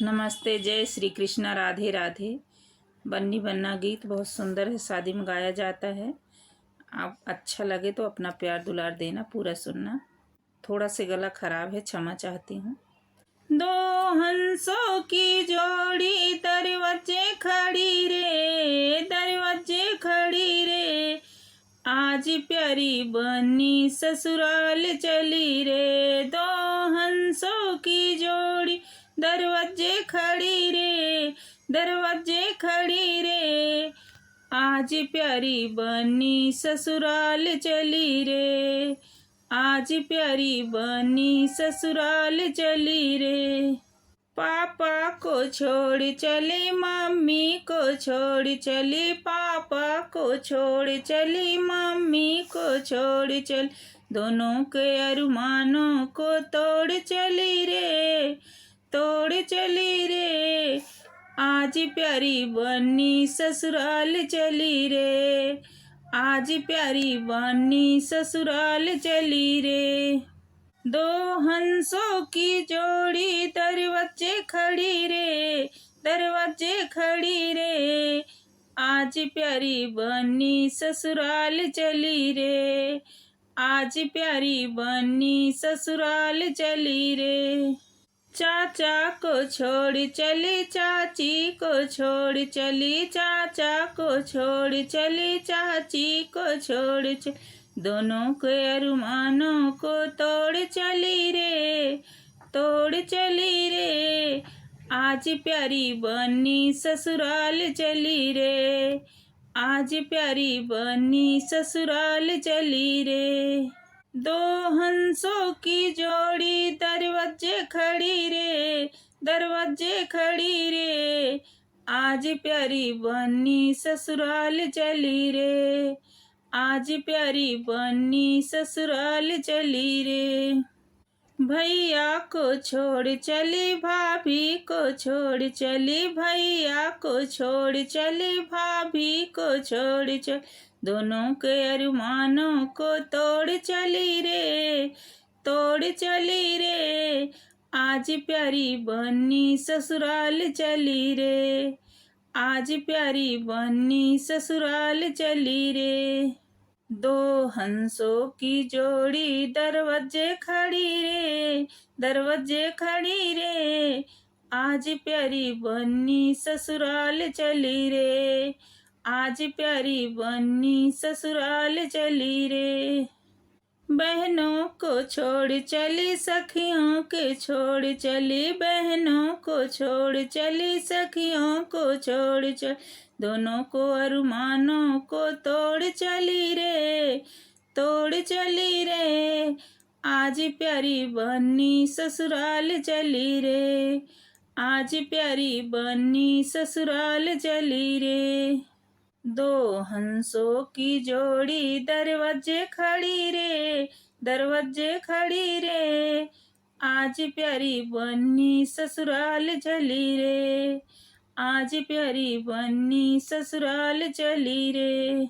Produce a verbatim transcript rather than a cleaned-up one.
नमस्ते, जय श्री कृष्णा, राधे राधे। बन्नी बन्ना गीत बहुत सुंदर है, शादी में गाया जाता है। आप अच्छा लगे तो अपना प्यार दुलार देना, पूरा सुनना। थोड़ा से गला खराब है, क्षमा चाहती हूँ। दो हंसों की जोड़ी दरवाजे खड़ी रे, दरवाजे खड़ी रे, आज प्यारी बन्नी ससुराल चली रे। दो हंसों की जोड़ी दरवाजे खड़ी रे, दरवाजे खड़ी रे, आज प्यारी बन्नी ससुराल चली रे, आज प्यारी बन्नी ससुराल चली रे। पापा को छोड़ चली, मम्मी को छोड़ चली, पापा को छोड़ चली, मम्मी को छोड़ चली, दोनों के अरमानों को तोड़ चली रे, तोड़ चली रे। आज प्यारी बन्नी ससुराल चली रे, आज प्यारी बन्नी ससुराल चली रे। दो हंसों की जोड़ी दरवाजे खड़ी रे, दरवाजे खड़ी रे, आज प्यारी बन्नी ससुराल चली रे, आज प्यारी बन्नी ससुराल चली रे। चाचा को छोड़ चली, चाची को छोड़ चली, चाचा को छोड़ चली, चाची को छोड़ चली, दोनों के अरमानों को तोड़ चली रे, तोड़ चली रे। आज प्यारी बन्नी ससुराल चली रे, आज प्यारी बन्नी ससुराल चली रे। दो हंसों की जोड़ी दरवाजे खड़ी रे, दरवाजे खड़ी रे, आज प्यारी बन्नी ससुराल चली रे, आज प्यारी बन्नी ससुराल चली रे। भैया को छोड़ चली, भाभी को छोड़ चली, भैया को छोड़ चली, भाभी को छोड़ चली, दोनों के अरमानों को तोड़ चली रे, तोड़ चली रे। आज प्यारी बन्नी ससुराल चली रे, आज प्यारी बन्नी ससुराल चली रे। दो हंसों की जोड़ी दरवाजे खड़ी रे, दरवाजे खड़ी रे, आज प्यारी बन्नी ससुराल चली रे, आज प्यारी बन्नी ससुराल चली रे। बहनों को छोड़ चली, सखियों के छोड़ चली, बहनों को छोड़ चली, सखियों को छोड़ चली, दोनों को अरमानों को तोड़ चली रे, तोड़ चली रे। आज प्यारी बन्नी ससुराल चली रे, आज प्यारी बन्नी ससुराल चली रे। दो हंसों की जोड़ी दरवाजे खड़ी रे, दरवाजे खड़ी रे, आज प्यारी बन्नी ससुराल चली रे, आज प्यारी बन्नी ससुराल चली रे।